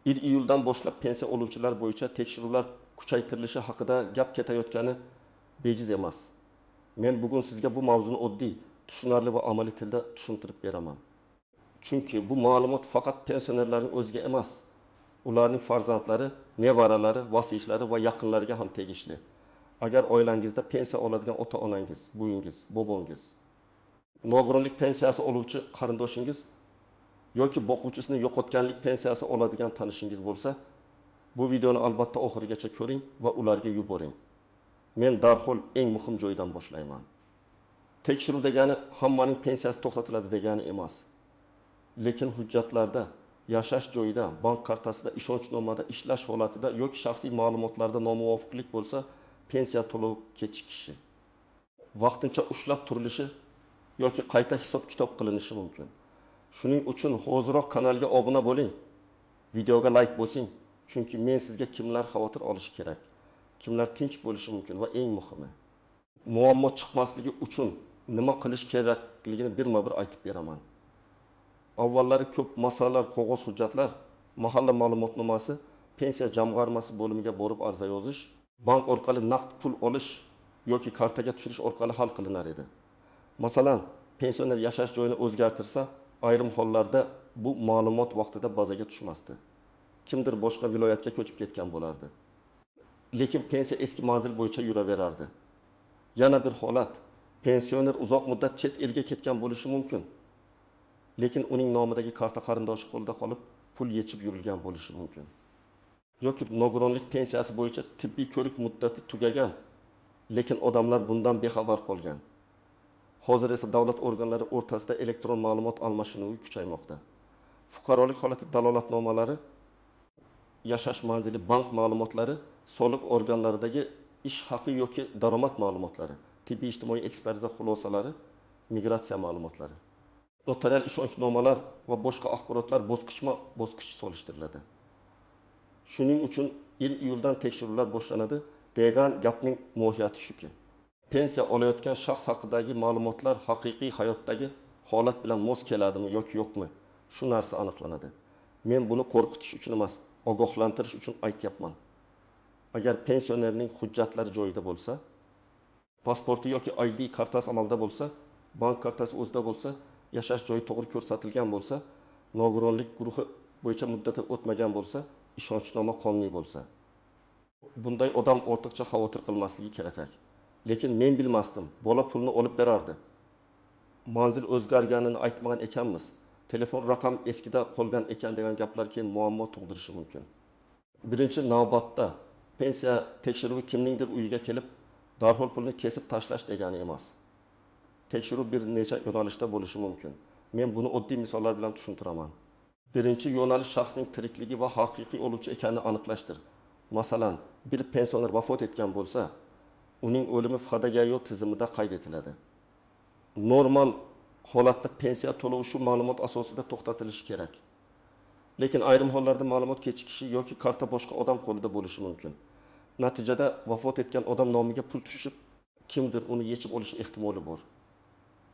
1 iyuldan boshlab pensiya oluvchilar bo'yicha tekshiruvlar kuchaytirilishi haqida gap ketayotgani bejiz emas. Men bugun sizga bu mavzuni oddiy, tushunarli va amaliy tilda tushuntirib beraman. Chunki bu ma'lumot faqat pensionerlarning o'ziga emas, ularning farzandlari, nevaralari, vasiylari va yaqinlariga ham tegishli. Agar oilangizda pensiya oladigan ota-onangiz, buvingiz, bobongiz, nogironlik pensiyasi oluvchi qarindoshingiz yoki boquvchisini yo'qotganlik pensiyasi oladigan tanishingiz bo'lsa, bu videoni albatta oxirigacha ko'ring va ularga yuboring. Men darhol eng muhim joydan boshlayman. Tekshiruv degani hammaning pensiyasi to'xtatiladi degani emas. Lekin hujjatlarda, yashash joyida, bank kartasida, ishonchnomada, ishlash holatida yoki shaxsiy ma'lumotlarda nomuvofiqlik bo'lsa, pensiya to'lovi kechikishi, vaqtincha ushlab turilishi yoki qayta hisob-kitob qilinishi mumkin. Shuning uchun hoziroq kanalga obuna bo'ling, videoga like bosing, chunki men sizga kimlar xavotir olishi kerak, kimlar tinch bo'lishi mumkin va eng muhimi, muammo chiqmasligi uchun nima qilish kerakligini birma-bir aytib beraman. Avvallari ko'p masalalar, qog'oz hujjatlar, mahalla ma'lumotnomasi, pensiya jamg'armasi bo'limiga borib arza yozish, bank orqali naqd pul olish yoki kartaga tushirish orqali hal qilinar edi. Masalan, pensioner yashash joyini o'zgartirsa, ayrim hollarda bu ma'lumot vaqtida bazaga tushmasdi. Kimdir boshqa viloyatga ko'chib ketgan bo'lardi. Lekin pensiya eski manzil bo'yicha yuraverardi. Yana bir holat, pensioner uzoq muddat chet elga ketgan bo'lishi mumkin. Lekin uning nomidagi karta qarindoshi qo'lida qolib, pul yechib yurilgan bo'lishi mumkin. Yoki nogironlik pensiyasi bo'yicha tibbiy ko'rik muddati tugagan, lekin odamlar bundan bexabar qolgan. Hozir esa davlat organlari o'rtasida elektron ma'lumot almashinuvi kuchaymoqda. Fuqarolik holati dalolatnomalari, yashash manzili, bank ma'lumotlari, soliq organlaridagi ish haqi yoki daromad ma'lumotlari, tibbiy ijtimoiy ekspertiza xulosalari, migratsiya ma'lumotlari, notarial ishonchnomalar va boshqa axborotlar bosqichma-bosqich solishtiriladi. Shuning uchun 1 iyuldan tekshiruvlar boshlanadi degan gapning mohiyati shuki, pensiya olayotgan shaxs haqidagi ma'lumotlar haqiqiy hayotdagi holat bilan mos keladimi yoki yo'qmi, shu narsa aniqlanadi. Men buni qo'rqitish uchun emas, ogohlantirish uchun aytyapman. Agar pensionerning hujjatlari joyida bo'lsa, pasporti yoki ID kartasi amalda bo'lsa, bank kartasi o'zida bo'lsa, yashash joyi to'g'ri ko'rsatilgan bo'lsa, nogironlik guruhi bo'yicha muddati o'tmagan bo'lsa, ishonchnoma qonuniy bo'lsa, bunday odam ortiqcha xavotir qilmasligi kerak. Lekin men bilmasdim, bola pulni olib berardi. Manzil o'zgarganini aytmagan ekanmiz. Telefon raqam eskida qolgan ekan degan gaplar keyin muammo tug'dirishi mumkin. Birinchi navbatda pensiya tekshiruvi kimningdir uyiga kelib, darhol pulni kesib tashlash degani emas. Tekshiruv bir necha yo'nalishda bo'lishi mumkin. Men buni oddiy misollar bilan tushuntiraman. Birinchi yo'nalish shaxsning tirikligi va haqiqiy oluvchi ekanini aniqlashdir. Masalan, bir pensioner vafot etgan bo'lsa, uning o'limi FHDGO tizimida qayd etiladi. Normal holatda pensiya to'lovi shu ma'lumot asosida to'xtatilishi kerak. Lekin ayrim hollarda ma'lumot kechikishi yoki karta boshqa odam qo'lida bo'lishi mumkin. Natijada vafot etgan odam nomiga pul tushib, kimdir uni yechib olish ehtimoli bor.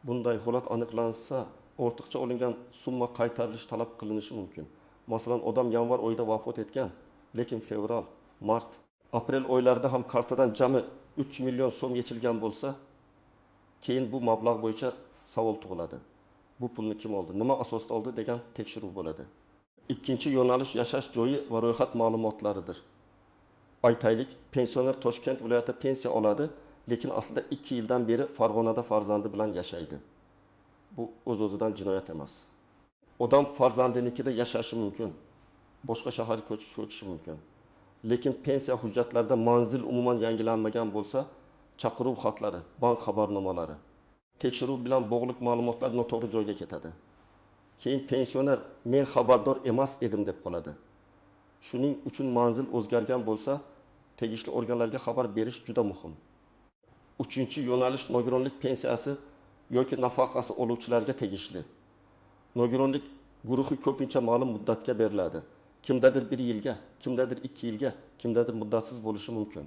Bunday holat aniqlansa, ortiqcha olingan summa qaytarilishi talab qilinishi mumkin. Masalan, odam yanvar oyida vafot etgan, lekin fevral, mart, aprel oylarida ham kartadan jami 3 million so'm yechilgan bo'lsa, keyin bu mablag' bo'yicha savol tug'iladi. Bu pulni kim oldi, nima asosda oldi degan tekshiruv bo'ladi. Ikkinchi yo'nalish yashash joyi va ro'yxat ma'lumotlaridir. Aytaylik, pensioner Toshkent viloyatida pensiya oladi, lekin aslida 2 yildan beri Farg'onada farzandi bilan yashaydi. Bu o'z-o'zidan jinoyat emas. Odam farzandinikida yashashi mumkin, boshqa shaharga ko'chishi mumkin. Lekin pensiya hujjatlarida manzil umuman yangilanmagan bo'lsa, chaqiruv xatlari, bank xabarnomalari, tekshiruv bilan bog'liq ma'lumotlar noto'g'ri joyga ketadi. Keyin pensioner men xabardor emas edim deb qoladi. Shuning uchun manzil o'zgargan bo'lsa, tegishli organlarga xabar berish juda muhim. Uchinchi yo'nalish nogironlik pensiyasi yoki nafaqasi oluvchilarga tegishli. Nogironlik guruhi ko'pincha ma'lum muddatga beriladi. Kimdadir 1 yilga, kimdadir 2 yilga, kimdadir muddatsiz bo'lishi mumkin.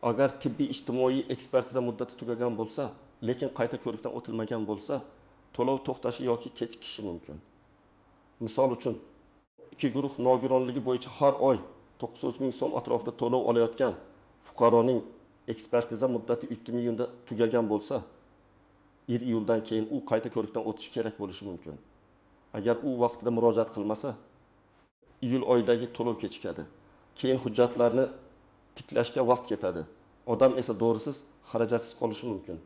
Agar tibbiy ijtimoiy ekspertiza muddati tugagan bo'lsa, lekin qayta ko'rikdan o'tilmagan bo'lsa, to'lov to'xtashi yoki kechikishi mumkin. Misol uchun, Ikki guruh nogironligi bo'yicha har oy 900 ming so'm atrofida to'lov olayotgan fuqaroning ekspertiza muddati 3 iyunda tugagan bo'lsa, 1 iyuldan keyin u qayta ko'rikdan o'tishi kerak bo'lishi mumkin. Agar u vaqtida murojaat qilmasa, iyul oyidagi to'lov kechikadi. Keyin hujjatlarni tiklashga vaqt ketadi. Odam esa dorisiz, xarajatsiz qolishi mumkin.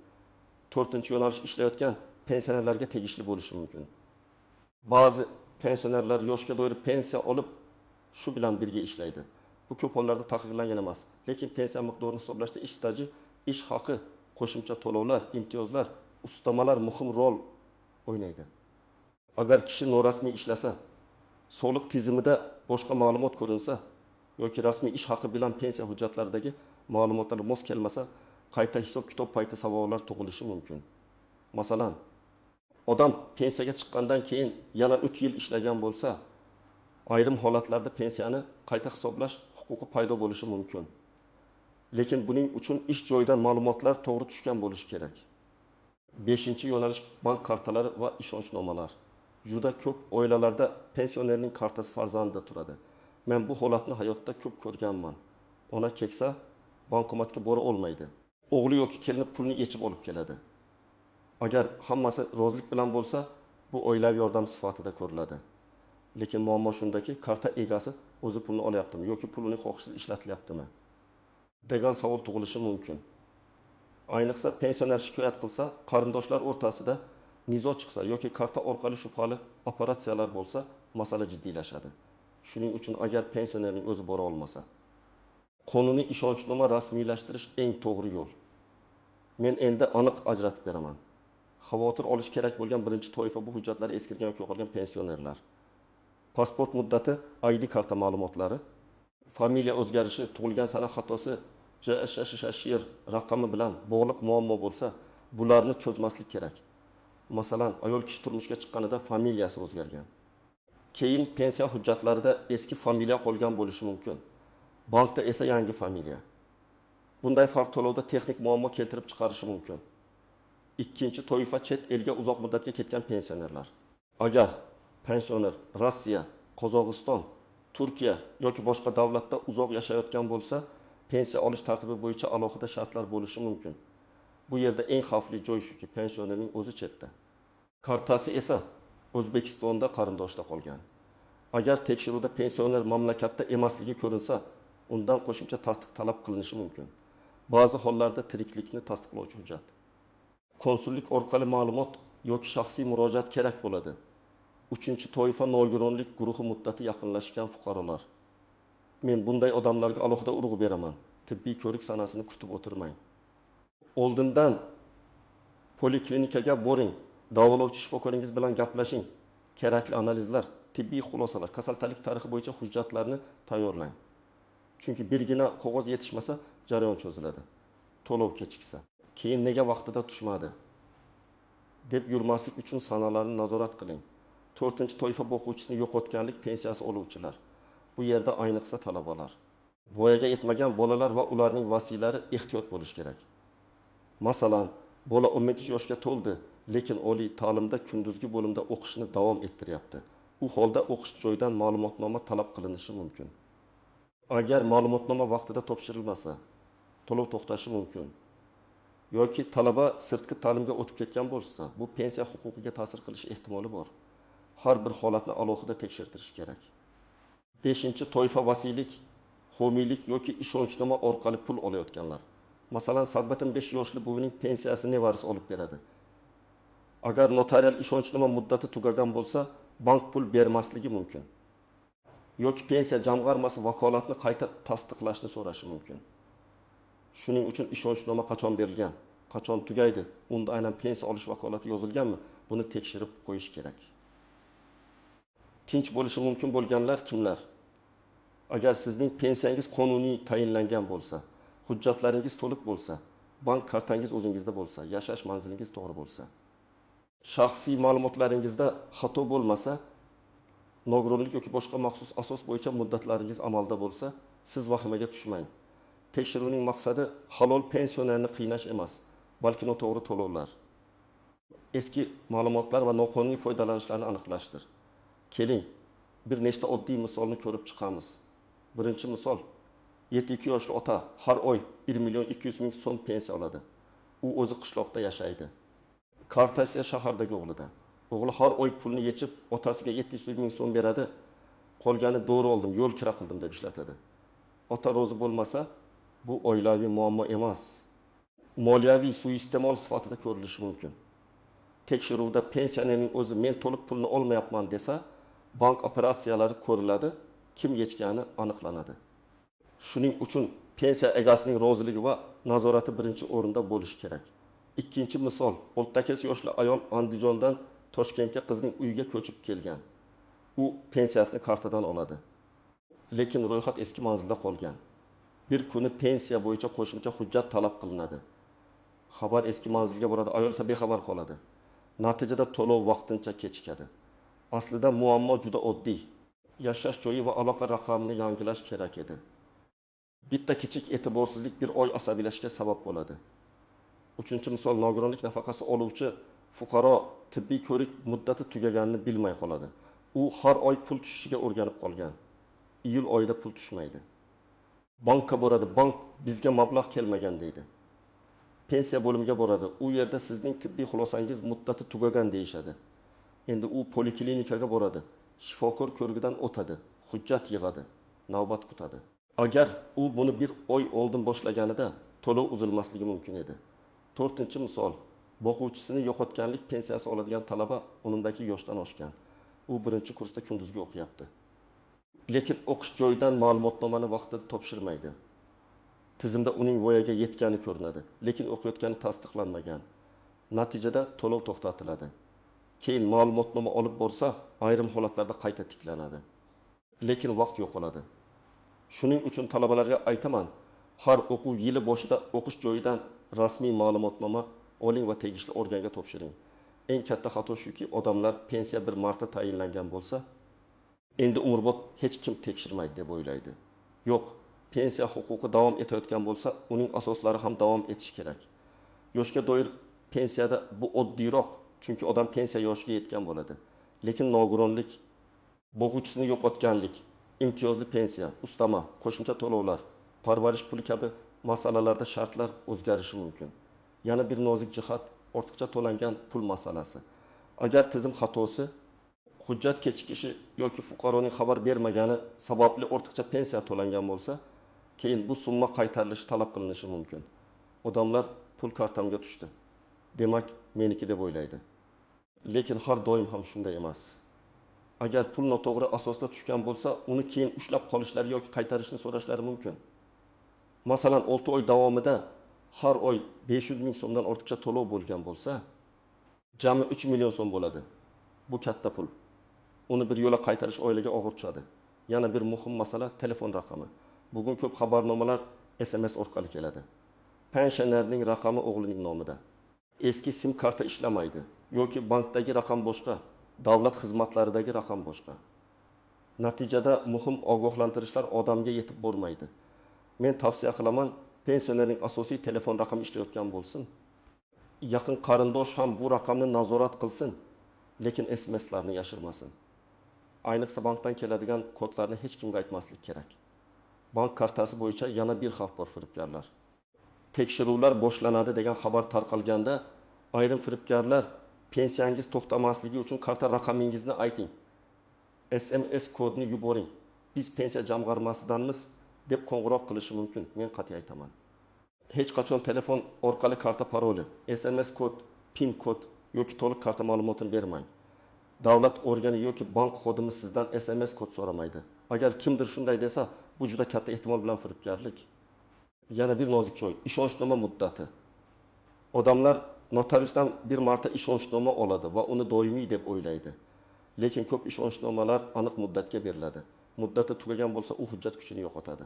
To'rtinchi yo'nalish ishlayotgan pensionerlarga tegishli bo'lishi mumkin. Ba'zi pensionerlar yoshga doir pensiya olib, shu bilan birga ishlaydi. Bu ko'p hollarda taqiqlangan emas, lekin pensiya miqdorini hisoblashda ish staji, ish haqi, qo'shimcha to'lovlar, imtiyozlar, ustamalar muhim rol o'ynaydi. Agar kishi norasmiy ishlasa, soliq tizimida boshqa ma'lumot ko'rinsa yoki rasmiy ish haqi bilan pensiya hujjatlaridagi ma'lumotlar mos kelmasa, qayta hisob kitob payti savollar tug'ilishi mumkin. Masalan, odam pensiyaga chiqqandan keyin yana 3 yil ishlagan bo'lsa, ayrim holatlarda pensiyani qayta hisoblash huquqi paydo bo'lishi mumkin. Lekin buning uchun ish joyidan ma'lumotlar to'g'ri tushgan bo'lishi kerak. Beshinchi yo'nalish bank kartalari va ishonchnomalar. Juda ko'p oilalarda pensionerning kartasi farzandida turadi. Men bu holatni hayotda ko'p ko'rganman. Ona keksa, bankomatga bora olmaydi. O'g'li yoki kelini pulni yechib olib keladi. Agar hammasi rozilik bilan bo'lsa, bu oilaviy yordam sifatida ko'riladi. Lekin muammo shundaki, karta egasi o'zi pulni olyaptimi yoki pul uning xohishisiz ishlatilyaptimi degan savol tug'ilishi mumkin. Ayniqsa pensioner shikoyat qilsa, qarindoshlar o'rtasida nizo chiqsa yoki karta orqali shubhali operatsiyalar bo'lsa, masala jiddiylashadi. Shuning uchun agar pensionerning o'zi bora olmasa, qonuniy ishonchnoma rasmiylashtirish eng to'g'ri yo'l. Men endi aniq ajratib beraman. Xavotir olish kerak bo'lgan birinchi toifa bu hujjatlari eskirgan yoki yo'qolgan pensionerlar. Pasport muddati, ID karta ma'lumotlari, familiya o'zgarishi, tug'ilgan sana xatosi, JSHSHR raqami bilan bog'liq muammo bo'lsa, bularni cho'zmaslik kerak. Masalan, ayol kishi turmushga chiqqanida familiyasi o'zgargan. Keyin pensiya hujjatlarida eski familiya qolgan bo'lishi mumkin. Bankda esa yangi familiya. Bunday farq to'lovda texnik muammo keltirib chiqarishi mumkin. Ikkinchi toifa chet elga uzoq muddatga ketgan pensionerlar. Agar pensioner Rossiya, Qozog'iston, Turkiya yoki boshqa davlatda uzoq yashayotgan bo'lsa, pensiya olish tartibi bo'yicha alohida shartlar bo'lishi mumkin. Bu yerda eng xavfli joy shuki, pensionerning o'zi chetda. Kartasi esa O'zbekistonda qarindoshda qolgan. Agar tekshiruvda pensioner mamlakatda emasligi ko'rinsa, undan qo'shimcha tasdiq talab qilinishi mumkin. Ba'zi hollarda tiriklikni tasdiqlovchi hujjat. Konsullik orqali ma'lumot yoki shaxsiy murojaat kerak bo'ladi. Uchinchi toifa nogironlik guruhi muddati yaqinlashgan fuqarolar. Men bunday odamlarga alohida urg'u beraman. Tibbiy ko'rik sanasini kutib o'tirmang. Oldindan poliklinikaga boring, davolovchi shifokoringiz bilan gaplashing. Kerakli analizlar, tibbiy xulosalar, kasaltalik tarixi bo'yicha hujjatlarni tayyorlang. Chunki birgina qog'oz yetishmasa, jarayon cho'ziladi. To'lov kechiksa, keyin nega vaqtida tushmadi deb yurmaslik uchun sanalarni nazorat qiling. To'rtinchi toifa boquvchisini yo'qotganlik pensiyasi oluvchilar. Bu yerda ayniqsa talabalar. Voyaga yetmagan bolalar va ularning vasiylari ehtiyot bo'lish kerak. Masalan, bola 17 yoshga to'ldi, lekin oliy ta'limda kunduzgi bo'limda o'qishni davom ettiryapti. U holda o'qish joyidan ma'lumotnoma talab qilinishi mumkin. Agar ma'lumotnoma vaqtida topshirilmasa, to'lov to'xtashi mumkin. Yoki talaba sirtqi ta'limga o'tib ketgan bo'lsa, bu pensiya huquqiga ta'sir qilish ehtimoli bor. Har bir holatni alohida tekshirtirish kerak. Beshinchi toifa vasiylik, homiylik yoki ishonchnoma orqali pul olayotganlar. Masalan, 85 yoshli buvining pensiyasini nevarasi olib beradi. Agar notarial ishonchnoma muddati tugagan bo'lsa, bank pul bermasligi mumkin. Yoki pensiya jamg'armasi vakolatni qayta tasdiqlashni so'rashi mumkin. Shuning uchun ishonchnoma qachon berilgan, qachon tugaydi, unda aynan pensiya olish vakolati yozilganmi, buni tekshirib qo'yish kerak. Tinch bo'lishi mumkin bo'lganlar kimlar? Agar sizning pensiyangiz qonuniy tayinlangan bo'lsa, hujjatlaringiz to'liq bo'lsa, bank kartangiz o'zingizda bo'lsa, yashash manzilingiz to'g'ri bo'lsa, shaxsiy ma'lumotlaringizda xato bo'lmasa, nogironlik yoki boshqa maxsus asos bo'yicha muddatlaringiz amalda bo'lsa, siz vahimaga tushmang. Tekshiruvning maqsadi halol pensionerni qiynash emas, balki noto'g'ri to'lovlar, eski ma'lumotlar va noqonuniy foydalanishlarni aniqlashdir. Keling, Bir nechta oddiy misolni ko'rib chiqamiz. Birinchi misol: 72 yoshli ota har oy 1 200 000 so'm pensiya oladi. U o'zi qishloqda yashaydi. Kartasi esa shahardagi o'g'lida. O'g'li har oy pulni yechib, otasiga 700 ming so'm beradi. Qolgani dori oldim, yo'l kira qildim deb ishlatadi. Ota rozi bo'lmasa, bu oilaviy muammo emas. Moliyaviy suiiste'mol sifatida ko'rilishi mumkin. Tekshiruvda pensionerning o'zi men to'liq pulni olmayapman desa, bank operatsiyalari ko'riladi, kim yechgani aniqlanadi. Shuning uchun pensiya egasining roziligi va nazorati birinchi o'rinda bo'lishi kerak. Ikkinchi misol: 68 yoshli ayol Andijondan Toshkentga qizining uyiga ko'chib kelgan. U pensiyasini kartadan oladi. Lekin ro'yxat eski manzilda qolgan. Bir kuni pensiya bo'yicha qo'shimcha hujjat talab qilinadi. Xabar eski manzilga boradi, ayol esa bexabar qoladi. Natijada to'lov vaqtincha kechikadi. Aslida muammo juda oddiy. Yashash joyi va aloqa raqamini yangilash kerak edi. Bitta kichik e'tiborsizlik bir oy asabiylashishga sabab bo'ladi. Uchinchi misol: nogironlik nafaqasi oluvchi fuqaro tibbiy ko'rik muddati tugaganini bilmay qoladi. U har oy pul tushishiga o'rganib qolgan. Iyul oyida pul tushmaydi. Bankka boradi, bank bizga mablag' kelmagan deydi. Pensiya bo'limiga boradi, u yerda sizning tibbiy xulosangiz muddati tugagan deyishadi. Endi u poliklinikaga boradi, shifokor ko'rigidan o'tadi, hujjat yig'adi, navbat kutadi. Agar u buni bir oy oldin boshlaganida to'lov uzilmasligi mumkin edi. To'rtinchi misol: boquvchisini yo'qotganlik pensiyasi oladigan talaba unumdagi yoshdan oshgan. U birinchi kursda kunduzgi o'qiyapti. Lekin o'qish joyidan ma'lumotnomani vaqtida topshirmaydi. Tizimda uning voyaga yetgani ko'rinadi, lekin o'qiyotgani tasdiqlanmagan. Natijada to'lov to'xtatiladi. Keyin ma'lumotnoma olib borsa, ayrim holatlarda qayta tiklanadi. Lekin vaqt yo'qoladi. Shuning uchun talabalarga aytaman, har o'quv yili boshida o'qish joyidan rasmiy ma'lumotnoma oling va tegishli organga topshiring. Eng katta xato shuki, odamlar pensiya bir marta tayinlangan bo'lsa, endi umrbod hech kim tekshirmaydi deb o'ylaydi. Yo'q, pensiya huquqi davom etayotgan bo'lsa, uning asoslari ham davom etishi kerak. Yoshga doir pensiyada bu oddiyroq, chunki odam pensiya yoshiga yetgan bo'ladi. Lekin nogironlik, boquvchisini yo'qotganlik, imtiyozli pensiya, ustama, qo'shimcha to'lovlar, parvarish puli kabi masalalarda shartlar o'zgarishi mumkin. Yana bir nozik jihat ortiqcha to'langan pul masalasi. Agar tizim xatosi, hujjat kechikishi yoki fuqaroning xabar bermagani sababli ortiqcha pensiya to'langan bo'lsa, keyin bu summa qaytarilishi talab qilinishi mumkin. Odamlar pul kartamga tushdi, demak meniki deb o'ylaydi. Lekin har doim ham shunday emas. Agar pul noto'g'ri asosda tushgan bo'lsa, uni keyin ushlab qolishlari yoki qaytarishni so'rashlari mumkin. Masalan, 6 oy davomida har oy 500 ming so'mdan ortiqcha to'lov bo'lgan bo'lsa, jami 3 million so'm bo'ladi. Bu katta pul. Uni bir yo'la qaytarish oilaga og'ir tushadi. Yana bir muhim masala telefon raqami. Bugun ko'p xabarnomalar SMS orqali keladi. Pensionerning raqami o'g'lining nomida. Eski sim karta ishlamaydi yoki bankdagi raqam boshqa, davlat xizmatlaridagi raqam boshqa. Natijada muhim ogohlantirishlar odamga yetib bormaydi. Men tavsiya qilaman, pensionerning asosiy telefon raqami ishlayotgan bo'lsin. Yaqin qarindosh ham bu raqamni nazorat qilsin, lekin SMSlarni yashirmasin. Ayniqsa bankdan keladigan kodlarni hech kimga aytmaslik kerak. Bank kartasi bo'yicha yana bir xavf bor firibgarlar. Tekshiruvlar boshlanadi degan xabar tarqalganda ayrim firibgarlar pensiyangiz to'xtamasligi uchun karta raqamingizni ayting, SMS kodini yuboring, biz pensiya jamg'armasidanmiz deb qo'ng'iroq qilishi mumkin. Men qat'iy aytaman. Hech qachon telefon orqali karta paroli, SMS kod, PIN kod yoki to'liq karta ma'lumotini bermang. Davlat organi yoki bank xodimi sizdan SMS kod so'ramaydi. Agar kimdir shunday desa, bu juda katta ehtimol bilan firibgarlik. Yana bir nozik joy, ishonchnoma muddati. Odamlar notariusdan bir marta ishonchnoma oladi va uni doimiy deb o'ylaydi. Lekin ko'p ishonchnomalar aniq muddatga beriladi. Muddati tugagan bo'lsa, u hujjat kuchini yo'qotadi.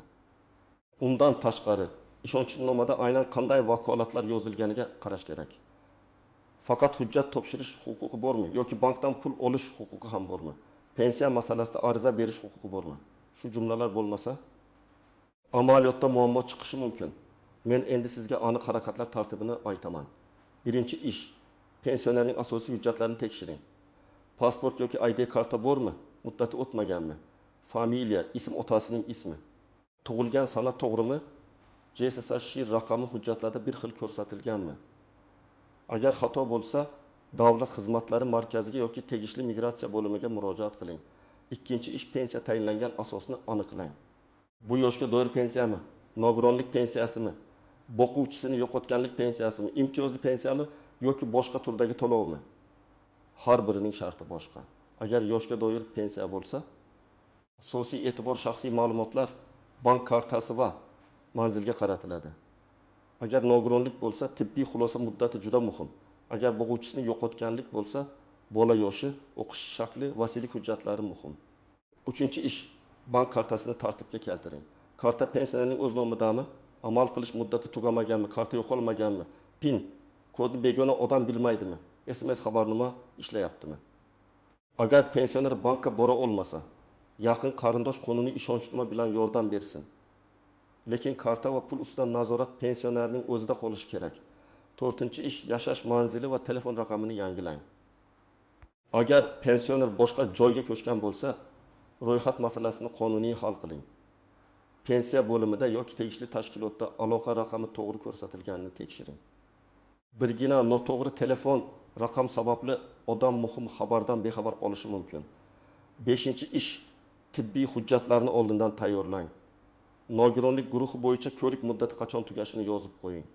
Undan tashqari, ishonchnomada aynan qanday vakolatlar yozilganiga qarash kerak. Faqat hujjat topshirish huquqi bormi yoki bankdan pul olish huquqi ham bormi? Pensiya masalasida ariza berish huquqi bormi? Shu jumlalar bo'lmasa, amaliyotda muammo chiqishi mumkin. Men endi sizga aniq harakatlar tartibini aytaman. Birinchi ish, pensionerning asosiy hujjatlarini tekshiring. Pasport yoki ID karta bormi? Muddati o'tmaganmi? Familiya, ism, otasining ismi. Tug'ilgan sana to'g'rimi? JSSh SHIR raqami hujjatlarda bir xil ko'rsatilganmi? Agar xato bo'lsa, Davlat xizmatlari markaziga yoki tegishli migratsiya bo'limiga murojaat qiling. Ikkinchi ish: pensiya tayinlangan asosni aniqlang. Bu yoshga doir pensiyami? Nogironlik pensiyasimi? Boquvchisini yo'qotganlik pensiyasimi? Imtiyozli pensiyami yoki boshqa turdagi to'lovmi? Har birining sharti boshqa. Agar yoshga doir pensiya bo'lsa, asosiy e'tibor shaxsiy ma'lumotlar, bank kartasi va manzilga qaratiladi. Agar nogironlik bo'lsa, tibbiy xulosa muddati juda muhim. Agar boquvchisini yo'qotganlik bo'lsa, bola yoshi, o'qish shakli, vasiylik hujjatlari muhim. Uchinchi ish: bank kartasini tartibga keltiring. Karta pensionerning o'z nomidami? Amal qilish muddati tugamaganmi? Karta yo'qolmaganmi? PIN kodni begona odam bilmaydimi? SMS xabarnoma ishlayaptimi? Agar pensioner bankka bora olmasa, yaqin qarindosh qonuniy ishonchnoma bilan yordam bersin. Lekin karta va pul ustidan nazorat pensionerning o'zida qolishi kerak. To'rtinchi ish: yashash manzili va telefon raqamini yangilang. Agar pensioner boshqa joyga ko'chgan bo'lsa, ro'yxat masalasini qonuniy hal qiling. Pensiya bo'limida yoki tegishli tashkilotda aloqa raqami to'g'ri ko'rsatilganini tekshiring. Birgina noto'g'ri telefon raqam sababli odam muhim xabardan bexabar qolishi mumkin. Beshinchi ish: tibbiy hujjatlarni oldindan tayyorlang. Nogironlik guruhi bo'yicha ko'rik muddati qachon tugashini yozib qo'ying.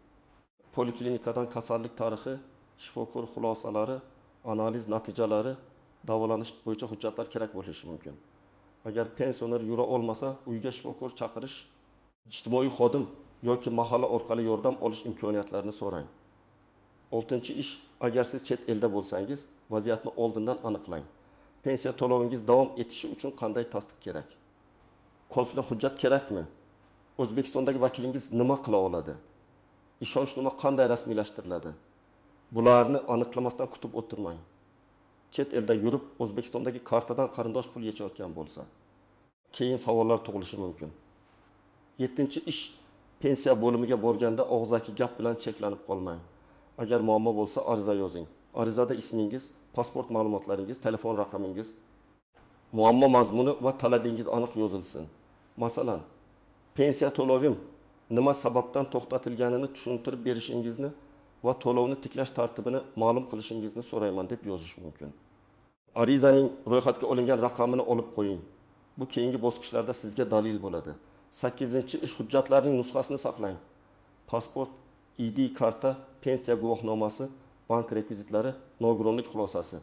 Poliklinikadan kasallik tarixi, shifokor xulosalari, analiz natijalari, davolanish bo'yicha hujjatlar kerak bo'lishi mumkin. Agar pensioner yura olmasa, uyga shifokor chaqirish, ijtimoiy xodim yoki mahalla orqali yordam olish imkoniyatlarini so'rang. Oltinchi ish: agar siz chet elda bo'lsangiz, vaziyatni oldindan aniqlang. Pensiya to'lovingiz davom etishi uchun qanday tasdiq kerak? Konsullik hujjat kerakmi? O'zbekistondagi vakilingiz nima qila oladi? Ishonchnoma qanday rasmiylashtiriladi? Bularni aniqlamasdan kutib o'tirmang. Chet elda yurib, O'zbekistondagi kartadan qarindosh pul yechayotgan bo'lsa, keyin savollar tug'ilishi mumkin. Yettinchi ish: pensiya bo'limiga borganda og'zaki gap bilan cheklanib qolmang. Agar muammo bo'lsa, ariza yozing. Arizada ismingiz, pasport ma'lumotlaringiz, telefon raqamingiz, muammo mazmuni va talabingiz aniq yozilsin. Masalan, pensiya to'lovim nima sababdan to'xtatilganini tushuntirib berishingizni va to'lovni tiklash tartibini ma'lum qilishingizni so'rayman deb yozish mumkin. Arizaning ro'yxatga olingan raqamini olib qo'ying. Bu keyingi bosqichlarda sizga dalil bo'ladi. 8-ish: hujjatlarning nusxasini saqlang. Pasport, ID karta, pensiya guvohnomasi, bank rekvizitlari, nogironlik xulosasi.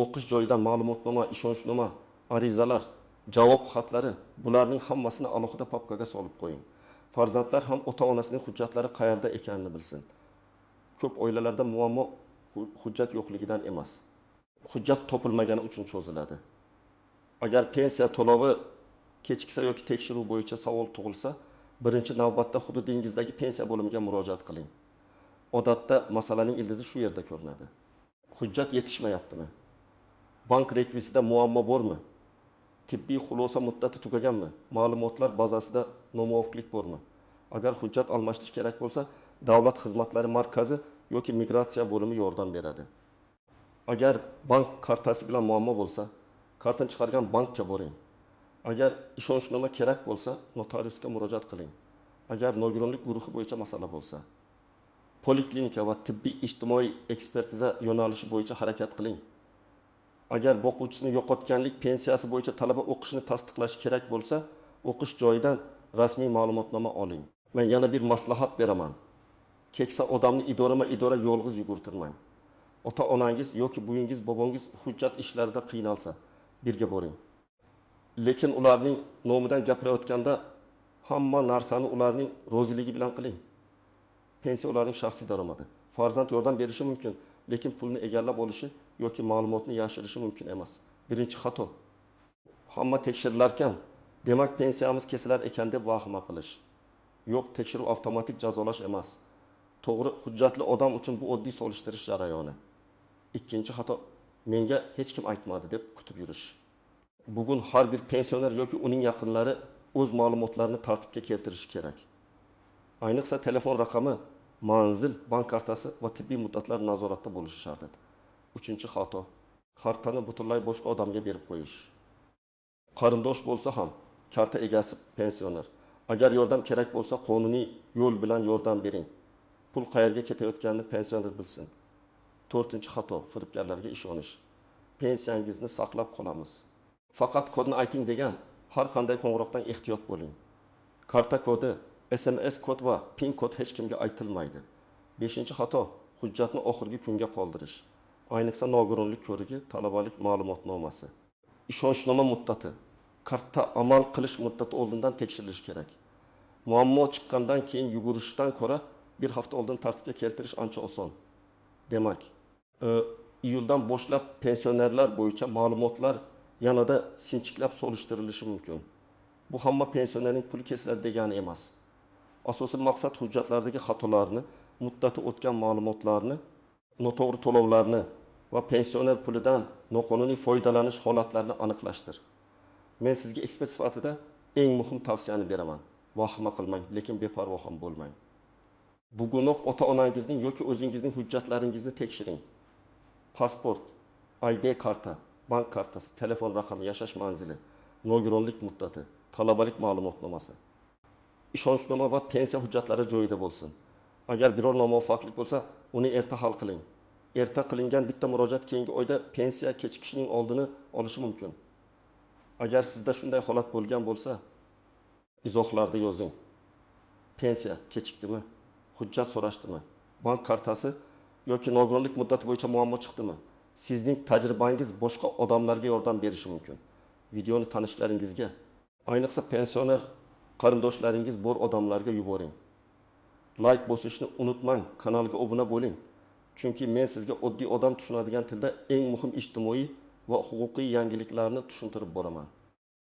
O'qish joyidan ma'lumotnoma, ishonchnoma, arizalar, javob xatlari, bularning hammasini alohida papkaga solib qo'ying. Farzandlar ham ota-onasining hujjatlari qayerda ekanini bilsin. Ko'p oilalarda muammo hujjat yo'qligidan emas, hujjat topilmagani uchun cho'ziladi. Agar pensiya to'lovi kechiksa yoki tekshiruv bo'yicha savol tug'ilsa, birinchi navbatda hududingizdagi pensiya bo'limiga murojaat qiling. Odatda masalaning ildizi shu yerda ko'rinadi. Hujjat yetishmayaptimi? Bank rekvizitida muammo bormi? Tibbiy xulosa muddati tugaganmi? Ma'lumotlar bazasida nomuvofiqlik bormi? Agar hujjat almashtirish kerak bo'lsa, Davlat xizmatlari markazi yoki migratsiya bo'limi yordam beradi. Agar bank kartasi bilan muammo bo'lsa, kartani chiqargan bankka boring. Agar ishonchnoma kerak bo'lsa, notariusga murojaat qiling. Agar nogironlik guruhi bo'yicha masala bo'lsa, poliklinika va tibbiy ijtimoiy ekspertiza yo'nalishi bo'yicha harakat qiling. Agar boquvchisini yo'qotganlik pensiyasi bo'yicha talaba o'qishini tasdiqlashi kerak bo'lsa, o'qish joyidan rasmiy ma'lumotnoma oling. Men yana bir maslahat beraman. Keksa odamni idorama-idora yolg'iz yugurtirmang. Ota-onangiz yoki buyingiz, bobongiz hujjat ishlarida qiynalsa, birga boring. Lekin ularning nomidan gapirayotganda hamma narsani ularning roziligi bilan qiling. Pensiya ularning shaxsiy daromadi. Farzand yordam berishi mumkin, lekin pulni egallab olishi yoki ma'lumotni yashirishi mumkin emas. Birinchi xato. Hamma tekshirilarkan, demak pensiyamiz kesilar ekan deb vahima qilish. Yo'q, tekshiruv avtomatik jazolash emas. To'g'ri hujjatli odam uchun bu oddiy solishtirish jarayoni. Ikkinchi xato, menga hech kim aytmadi deb kutib yurish. Bugun har bir pensioner yoki uning yaqinlari o'z ma'lumotlarini tartibga keltirishi kerak. Ayniqsa telefon raqami, manzil, bank kartasi va tibbiy muddatlar nazoratda bo'lishi shart edi. Uchinchi xato, Kartani butunlay boshqa odamga berib qo'yish. Qarindosh bo'lsa ham, karta egasi pensioner. Agar yordam kerak bo'lsa, qonuniy yo'l bilan yordam bering. Pul qayerga ketayotganini pensioner bilsin. To'rtinchi xato: firibgarlarga ishonish. "Pensiyangizni saqlab qolamiz, faqat kodni ayting" degan har qanday qo'ng'iroqdan ehtiyot bo'ling. Karta kodi, SMS kod va PIN kod hech kimga aytilmaydi. Beshinchi xato: hujjatni oxirgi kunga qoldirish. Ayniqsa nogironlik ko'rigi, talabalik ma'lumotnomasi. Ishonchnoma muddati karta amal qilish muddati oldindan tekshirilishi kerak. Muammo chiqqandan keyin yugurishdan ko'ra, bir hafta oldin tartibga keltirish ancha oson. Demak, iyuldan boshlab pensionerlar bo'yicha ma'lumotlar yanada sinchiklab solishtirilishi mumkin. Bu hamma pensionerning puli kesiladi degani emas. Asosiy maqsad hujjatlardagi xatolarni, muddati o'tgan ma'lumotlarni, noto'g'ri to'lovlarni va pensioner pulidan noqonuniy foydalanish holatlarini aniqlashdir. Men sizga ekspert sifatida eng muhim tavsiyani beraman: vahima qilmang, lekin beparvo ham bo'lmang. Bugunoq ota onangizning yoki o'zingizning hujjatlaringizni tekshiring: pasport, ID karta, bank kartasi, telefon raqami, yashash manzili, nogironlik muddati, talabalik ma'lumotnomasi, ishonchnoma va pensiya hujjatlari joyida bo'lsin. Agar biror nomuvofiqlik bo'lsa, uni erta hal qiling. Erta qilingan bitta murojaat keyingi oyda pensiya kechikishining oldini olishi mumkin. Agar sizda shunday holat bo'lgan bo'lsa, izohlarda yozing. Pensiya kechikdimi? Hujjat so'rashdimi? Bank kartasi yoki nogironlik muddati bo'yicha muammo chiqdimi? Sizning tajribangiz boshqa odamlarga yordam berishi mumkin. Videoni tanishlaringizga, ayniqsa pensioner qarindoshlaringiz bor odamlarga yuboring. Layk bosishni unutmang, kanalga obuna bo'ling. Chunki men sizga oddiy odam tushunadigan tilda eng muhim ijtimoiy va huquqiy yangiliklarni tushuntirib boraman.